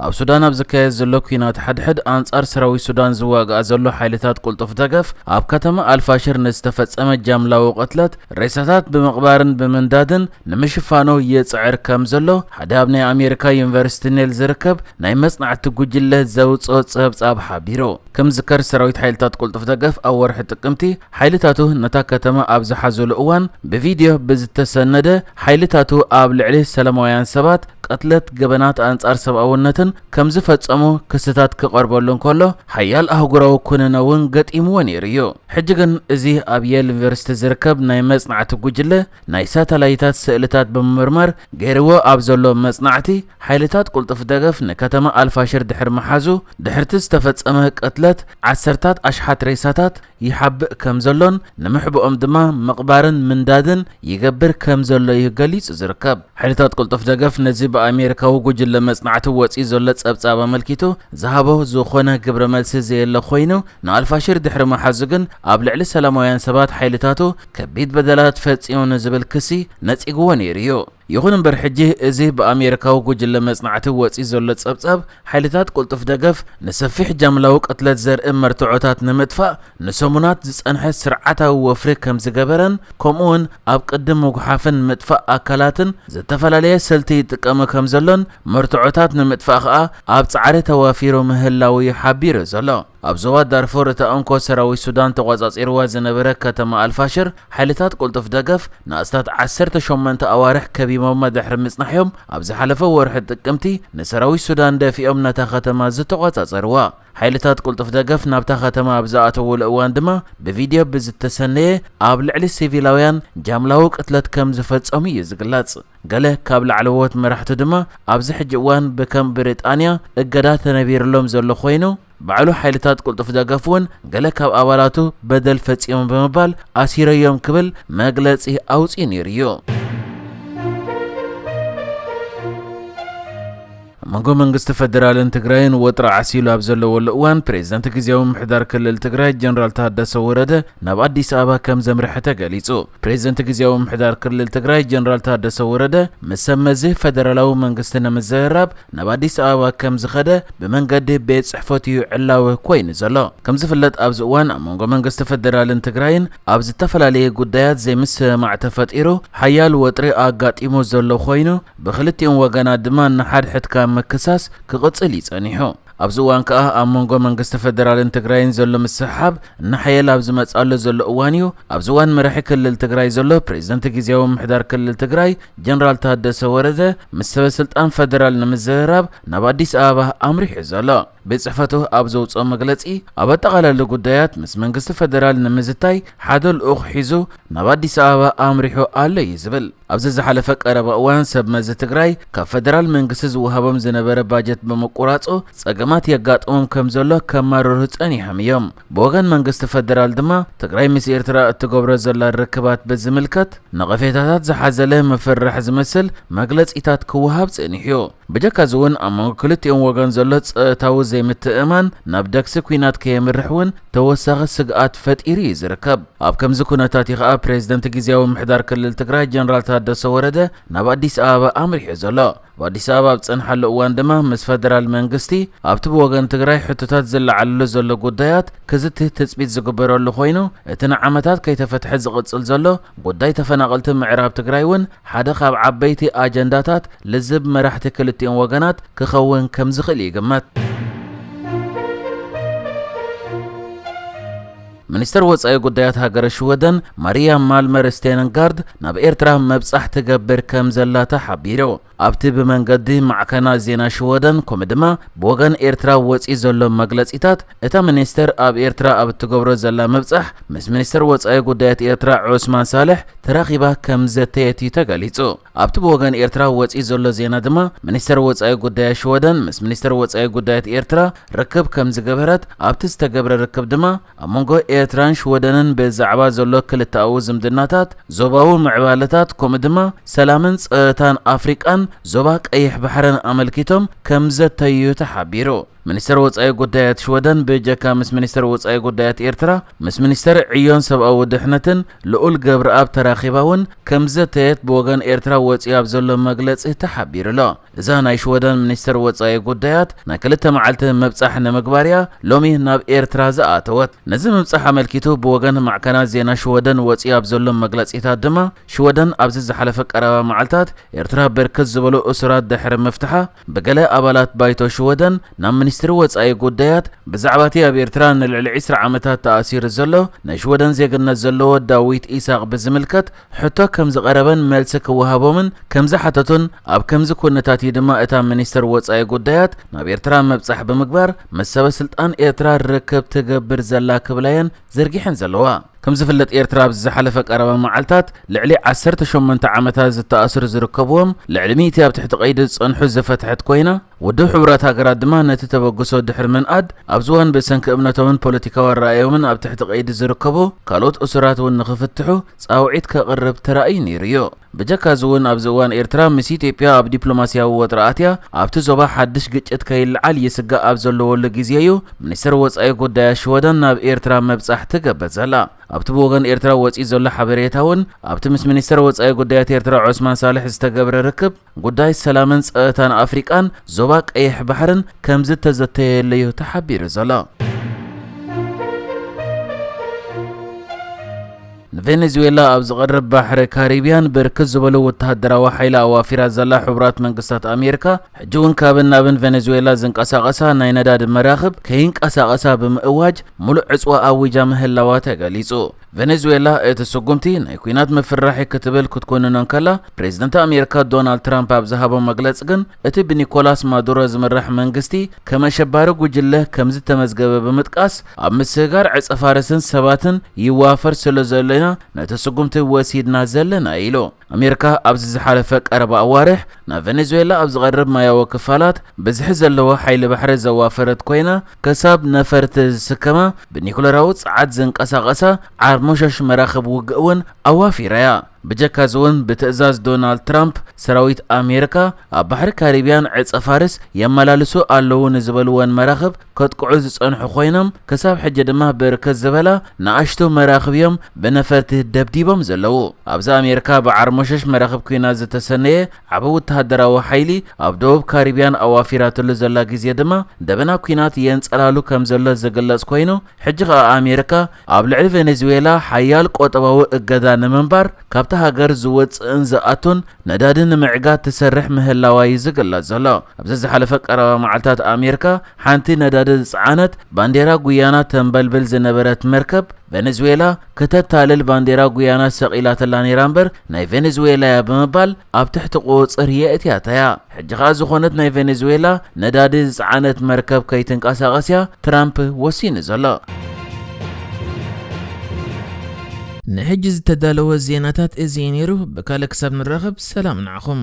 ኣብ ሱዳን ኣብ ዝካየድ ዘሎ ኲናት ሓድሕድ ኣንጻር ሰራዊት ሱዳን ዝዋግኣ ዘሎ ሓይልታት ቅልጡፍ ደገፍ፣ ኣብ ከተማ ኣልፋሽር ንዝተፈጸመ ጃምላዊ ቅትለት፣ ሬሳታት ብምቕባርን ብምንዳድን ንምሽፋኑ ይጽዕር ከም ዘሎ ሓደ ኣብ ናይ ኣሜሪካ ዩኒቨርሲቲ ኔል ዝርከብ ናይ መጽናዕቲ ጉጅለ ዘውጽኦ ጸብጻብ ሓቢሩ። ከም ዝከር ሰራዊት ሓይልታት ቅልጡፍ ደገፍ ኣብ ወርሒ ጥቅምቲ ሓይልታቱ ነታ ከተማ ኣብ ዝሓዘሉ እዋን ብቪድዮ ብዝተሰነደ ሓይልታቱ ኣብ ልዕሊ ሰላማውያን ሰባት ቅትለት፣ ገበናት ኣንጻር ሰብኣውነትን ከም ዝፈጸሙ ክስታት ክቐርበሉ እንከሎ ሓያል ኣህጉራዊ ኩነነ እውን ገጢምዎ ነይሩ እዩ። ሕጂ ግን እዚ ኣብ የል ዩኒቨርሲቲ ዝርከብ ናይ መጽናዕቲ ጉጅለ ናይ ሳተላይታት ስእልታት ብምምርማር ገይርዎ ኣብ ዘሎ መጽናዕቲ ሓይልታት ቅልጡፍ ደገፍ ንከተማ ኣልፋሽር ድሕሪ ምሓዙ ድሕርቲ ዝተፈጸመ ቅትለት ዓሰርታት ኣሽሓት ሬሳታት ይሓብእ ከም ዘሎን ንምሕብኦም ድማ ምቕባርን ምንዳድን ይገብር ከም ዘሎ እዩ ገሊጹ ዝርከብ። ሓይልታት ቅልጡፍ ደገፍ ነዚ ብኣሜሪካዊ ጉጅለ መጽናዕቲ ወጺኡ ዘሎ ጸብጻብ ኣመልኪቱ ዝሃቦ ዝኾነ ግብረ መልሲ ዘየለ ኮይኑ ንኣልፋሽር ድሕሪ ምሓዙ ግን ኣብ ልዕሊ ሰላማውያን ሰባት ሓይልታቱ ከቢድ በደላት ፈጺሙ ንዝብል ክሲ ነጺግዎ ነይሩ እዩ። ይኹን እምበር ሕጂ እዚ ብኣሜሪካዊ ጉጅለ መጽናዕቲ ወጺኡ ዘሎ ጸብጻብ ሓይልታት ቅልጡፍ ደገፍ ንሰፊሕ ጃምላዊ ቅትለት ዘርኢ መርትዖታት ንምጥፋእ ንሰሙናት ዝጸንሐ ስርዓታዊ ወፍሪ ከም ዝገበረን ከምኡውን ኣብ ቅዲ ምጉሓፍን ምጥፋእ ኣካላትን ዝተፈላለየ ስልቲ ይጥቀሙ ከም ዘሎን መርትዖታት ንምጥፋእ ከኣ ኣብ ጻዕሪ ተዋፊሩ ምህላዉ እዩ ሓቢሩ ዘሎ። ኣብ ዞባ ዳርፉር እታ እንኮ ሰራዊት ሱዳን ተቖጻጺርዋ ዝነበረ ከተማ ኣልፋሽር ሓይልታት ቅልጡፍ ደገፍ ንኣስታት ዓሰርተ ሸሞንተ ኣዋርሕ ከቢቦማ ድሕሪ ምጽናሕዮም ኣብ ዝሓለፈ ወርሒ ጥቅምቲ ንሰራዊት ሱዳን ደፊኦም ነታ ከተማ ዝተቖጻጸርዋ። ሓይልታት ቅልጡፍ ደገፍ ናብታ ከተማ ኣብ ዝኣተውሉ እዋን ድማ ብቪድዮ ብዝተሰነየ ኣብ ልዕሊ ሲቪላውያን ጃምላዊ ቅትለት ከም ዝፈጸሙ እዩ ዝግለጽ። ገለ ካብ ላዕለዎት መራሕቱ ድማ ኣብዚ ሕጂ እዋን ብከም ብሪጣንያ እገዳ ተነቢርሎም ዘሎ ኮይኑ ባዕሉ ሓይልታት ቅልጡፍ ደገፍ እውን ገለ ካብ ኣባላቱ በደል ፈጺሞም ብምባል ኣሲረዮም ክብል መግለጺ ኣውጺኡ ነይሩ እዩ። ኣብ መንጎ መንግስቲ ፈደራልን ትግራይን ወጥሪ ዓሲሉ ኣብ ዘለወሉ እዋን ፕሬዚደንት ግዜያዊ ምምሕዳር ክልል ትግራይ ጀነራል ታደሰ ወረደ ናብ ኣዲስ ኣበባ ከም ዘምርሐ ተገሊጹ። ፕሬዚደንት ግዜያዊ ምምሕዳር ክልል ትግራይ ጀነራል ታደሰ ወረደ ምስ ሰብ መዚ ፈደራላዊ መንግስቲ ንምዝርራብ ናብ ኣዲስ ኣበባ ከም ዝኸደ ብመንገዲ ቤት ጽሕፈቱ እዩ ዕላዊ ኮይኑ ዘሎ። ከም ዝፍለጥ ኣብዚ እዋን ኣብ መንጎ መንግስቲ ፈደራልን ትግራይን ኣብ ዝተፈላለየ ጉዳያት ዘይምስምማዕ ተፈጢሩ ሓያል ወጥሪ ኣጋጢሙ ዘሎ ኮይኑ ብክልቲኦም ወገናት ድማ ንሓድሕድካ ምክሳስ ክቕጽል እዩ ጸኒሑ። ኣብዚ እዋን ከኣ ኣብ መንጎ መንግስቲ ፈደራልን ትግራይን ዘሎ ምስሕሓብ እናሓየለ ኣብ ዝመጽኣሉ ዘሎ እዋን እዩ። ኣብዚ እዋን መራሒ ክልል ትግራይ ዘሎ ፕሬዚደንት ግዜያዊ ምምሕዳር ክልል ትግራይ ጀነራል ታደሰ ወረደ ምስ ሰበ ስልጣን ፈደራል ንምዝርራብ ናብ ኣዲስ ኣበባ ኣምሪሑ ዘሎ። ቤት ጽሕፈቱ ኣብ ዘውፅኦ መግለጺ ኣብ ኣጠቓላሊ ጉዳያት ምስ መንግስቲ ፈደራል ንምዝታይ ሓደ ልኡኽ ሒዙ ናብ ኣዲስ ኣበባ ኣምሪሑ ኣሎ እዩ ዝብል። ኣብዚ ዝሓለፈ ቀረባ እዋን ሰብ መዚ ትግራይ ካብ ፈደራል መንግስቲ ዝወሃቦም ዝነበረ ባጀት ብምቁራፁ ፀገማት የጋጥሞም ከም ዘሎ ከማርሩ ፀኒሖም እዮም። ብወገን መንግስቲ ፈደራል ድማ ትግራይ ምስ ኤርትራ እትገብሮ ዘላ ርክባት ብዝምልከት ነቐፌታታት ዝሓዘለ ምፍርራሕ ዝመስል መግለፂታት ክወሃብ ፀኒሑ እዩ። ብጀካ እዚ እውን ኣብ መንጎ ክልቲኦም ወገን ዘሎ ጸጥታዊ ዘይምትእምማን ናብ ደግሲ ኲናት ከየምርሕ እውን ተወሳኺ ስግኣት ፈጢሩ እዩ ዝርከብ። ኣብ ከምዚ ኩነታት እዩ ከኣ ፕሬዚደንት ግዜያዊ ምምሕዳር ክልል ትግራይ ጀነራል ታደሰ ወረደ ናብ ኣዲስ ኣበባ ኣምሪሑ ዘሎ። ኣብ ኣዲስ ኣበባ ኣብ ዝጸንሓሉ እዋን ድማ ምስ ፈደራል መንግስቲ ኣብቲ ብወገን ትግራይ ሕቶታት ዝለዓለሉ ዘሎ ጉዳያት ክዝቲ ትጽቢት ዝግበረሉ ኮይኑ፣ እቲ ንዓመታት ከይተፈትሐ ዝቕጽል ዘሎ ጉዳይ ተፈናቐልቲ ምዕራብ ትግራይ እውን ሓደ ካብ ዓበይቲ ኣጀንዳታት ልዝብ መራሕቲ ክልቲኦም ወገናት ክኸውን ከም ዝኽእል ይግመት። ሚኒስተር ወጻኢ ጉዳያት ሃገረ ሽወደን ማሪያ ማልመር ስቴነንጋርድ ናብ ኤርትራ ምብጻሕ ትገብር ከም ዘላ ተሓቢሩ። ኣብቲ ብመንገዲ ማዕከናት ዜና ሽወደን ከምኡ ድማ ብወገን ኤርትራ ወጺኡ ዘሎ መግለጺታት፣ እታ ሚኒስተር ኣብ ኤርትራ ኣብ እትገብሮ ዘላ ምብጻሕ ምስ ሚኒስተር ወጻኢ ጉዳያት ኤርትራ ዑስማን ሳልሕ ተራኺባ ከም ዘተየት እዩ ተገሊጹ። ኣብቲ ብወገን ኤርትራ ወጺኡ ዘሎ ዜና ድማ፣ ሚኒስተር ወጻኢ ጉዳያት ሽወደን ምስ ሚኒስተር ወጻኢ ጉዳያት ኤርትራ ርክብ ከም ዝገበረት፣ ኣብቲ ዝተገብረ ርክብ ድማ ኣብ መንጎ ኤርትራን ሽወደንን ብዛዕባ ዘሎ ክልተኣዊ ዝምድናታት፣ ዞባዊ ምዕባለታት፣ ከምኡ ድማ ሰላምን ጸጥታን ኣፍሪቃን ዞባ ቀይሕ ባሕርን ኣመልኪቶም ከም ዘተዩ ተሓቢሩ። ሚኒስተር ወጻኢ ጉዳያት ሽወደን ብጀካ ምስ ሚኒስተር ወጻኢ ጉዳያት ኤርትራ፣ ምስ ሚኒስተር ዕዮን ሰብኣዊ ድሕነትን ልኡል ገብረኣብ ተራኺባ እውን ከም ዘተየት ብወገን ኤርትራ ወጺኡ ኣብ ዘሎ መግለጺ ተሓቢሩ ኣሎ። እዛ ናይ ሽወደን ሚኒስተር ወጻኢ ጉዳያት ናይ ክልተ መዓልቲ ምብጻሕ ንምግባር እያ ሎሚ ናብ ኤርትራ ዝኣተወት። ነዚ ምብጻሕ ኣመልኪቱ ብወገን ማዕከናት ዜና ሽወደን ወጺኡ ኣብ ዘሎ መግለጺታት ድማ ሽወደን ኣብዚ ዝሓለፈ ቀረባ መዓልታት ኤርትራ ብርክት ዝበሉ እሱራት ድሕሪ ምፍትሓ ብገለ ኣባላት ባይቶ ሽወደን ናብ ሚኒስትሪ ወጻኢ ጉዳያት ብዛዕባ እቲ ኣብ ኤርትራ ንልዕሊ ዕስራ ዓመታት ተኣሲሩ ዘሎ ናይ ሽወደን ዜግነት ዘለዎ ዳዊት ኢሳቕ ብዝምልከት ሕቶ ከም ዝቐረበን መልሲ ክወሃቦምን ከም ዝሓተቱን ኣብ ከምዚ ኩነታት እዩ ድማ እታ ሚኒስተር ወጻኢ ጉዳያት ናብ ኤርትራ ምብጻሕ ብምግባር ምስ ሰበ ስልጣን ኤርትራ ርክብ ትገብር ዘላ ክብላ እየን ዘርጊሐን ዘለዋ። ከም ዝፍለጥ ኤርትራ ኣብዚ ዝሓለፈ ቀረባ መዓልታት ልዕሊ ዓሰርተ ሸሞንተ ዓመታት ዝተኣስሩ ዝርከብዎም ልዕሊ ሚእቲ ኣብ ትሕቲ ቀይዲ ዝጸንሑ ዝፈትሐት ኮይና ውድብ ሕቡራት ሃገራት ድማ ነቲ ተበግሶ ድሕሪ ምንኣድ ኣብዚ እዋን ብሰንኪ እምነቶምን ፖለቲካዊ ኣረኣእዮምን ኣብ ትሕቲ ቀይዲ ዝርከቡ ካልኦት እሱራት እውን ንኽፍትሑ ጻውዒት ከቕርብ ተራእዩ ነይሩ እዩ። ብጀካ እዚ እውን ኣብዚ እዋን ኤርትራ ምስ ኢትዮጵያ ኣብ ዲፕሎማስያዊ ወጥሪ ኣትያ ኣብቲ ዞባ ሓድሽ ግጭት ከይለዓል ይስጋእ ኣብ ዘለወሉ ግዜ እዩ ሚኒስትር ወጻኢ ጉዳያት ሽወደን ናብ ኤርትራ ምብጻሕ ትገብር ዘላ። ኣብቲ ብወገን ኤርትራ ወጺኡ ዘሎ ሓበሬታ እውን ኣብቲ ምስ ሚኒስትር ወጻኢ ጉዳያት ኤርትራ ዑስማን ሳልሕ ዝተገብረ ርክብ ጉዳይ ሰላምን ጸጥታን ኣፍሪቃን ዞባ ቀይሕ ባሕርን ከም ዝተዘተየሉ እዩ ተሓቢሩ ዘሎ። ንቬኔዙዌላ ኣብ ዝቐርብ ባሕሪ ካሪብያን ብርክት ዝበሉ ወተሃደራዊ ሓይሊ ኣዋፊራ ዘላ ሕቡራት መንግስታት ኣሜሪካ ሕጂ እውን ካብን ናብን ቬኔዙዌላ ዝንቀሳቐሳ ናይ ነዳዲ መራኽብ ከይንቀሳቐሳ ብምእዋጅ ሙሉእ ዕጽዋ ኣዊጃ ምህላዋ ተገሊጹ። ቬኔዙዌላ እቲ ስጉምቲ ናይ ኲናት ምፍርራሕ ክትብል ክትኮንኖ እንከላ ፕሬዚደንት ኣሜሪካ ዶናልድ ትራምፕ ኣብ ዝሃቦ መግለጺ ግን እቲ ብኒኮላስ ማዱሮ ዝምራሕ መንግስቲ ከም ኣሸባሪ ጉጅለ ከም ዝተመዝገበ ብምጥቃስ ኣብ ምስግጋር ዕጸ ፋርስን ሰባትን ይዋፈር ስለ ዘሎ ኢና ነቲ ስጉምቲ ወሲድና ዘለና ኢሉ። ኣሜሪካ ኣብዚ ዝሓለፈ ቀረባ ኣዋርሕ ናብ ቬኔዙዌላ ኣብ ዝቐርብ ማያዊ ክፋላት ብዝሒ ዘለዎ ሓይሊ ባሕሪ ዘዋፈረት ኮይና ክሳብ ነፈርቲ ዝስከማ ብኒኩለራዊ ጸዓት ዝንቀሳቐሳ ዓርሞሸሽ መራኽብ ውግእ እውን ኣዋፊራ እያ። ብጀካዚ እውን ብትእዛዝ ዶናልድ ትራምፕ ሰራዊት ኣሜሪካ ኣብ ባሕሪ ካሪብያን ዕጸ ፋርስ የመላልሱ ኣለዉ ንዝበልወን መራኽብ ከጥቅዑ ዝጸንሑ ኮይኖም ክሳብ ሕጂ ድማ ብርክት ዝበላ ንኣሽቱ መራኽብ እዮም ብነፈርቲ ደብዲቦም ዘለዉ። ኣብዚ ኣሜሪካ ብዓርሞሸሽ መራኽብ ኲናት ዝተሰነየ ዓቢ ወተሃደራዊ ሓይሊ ኣብ ደቡብ ካሪብያን ኣዋፊራትሉ ዘላ ግዜ ድማ ደበና ኲናት የንጸላሉ ከም ዘሎ ዝግለጽ ኮይኑ ሕጂ ኸኣ ኣሜሪካ ኣብ ልዕሊ ቬኔዙዌላ ሓያል ቆጠባዊ እገዳ ንምንባር ካብታ ሃገር ዝወጽእን ዝኣቱን ነዳዲ ንምዕጋት ትሰርሕ ምህላዋ እዩ ዝግለጽ ዘሎ። ኣብዚ ዝሓለፈ ቀረባ መዓልታት ኣሜሪካ ሓንቲ ነዳዲ ዝጸዓነት ባንዴራ ጉያና ተንበልብል ዝነበረት መርከብ ቬኔዙዌላ ከተታልል ባንዴራ ጉያና ሰቒላትላ ነይራ እምበር ናይ ቬኔዙዌላ እያ ብምባል ኣብ ትሕቲ ቁጽር የእትያታ እያ። ሕጂ ኸኣ ዝኾነት ናይ ቬኔዙዌላ ነዳዲ ዝጸዓነት መርከብ ከይትንቀሳቐስ እያ ትራምፕ ወሲኑ ዘሎ። ንሕጂ ዝተዳለወ ዜናታት እዚ እዩ ነይሩ። ብካልእ ክሳብ ንራኸብ ሰላም ንዓኹም።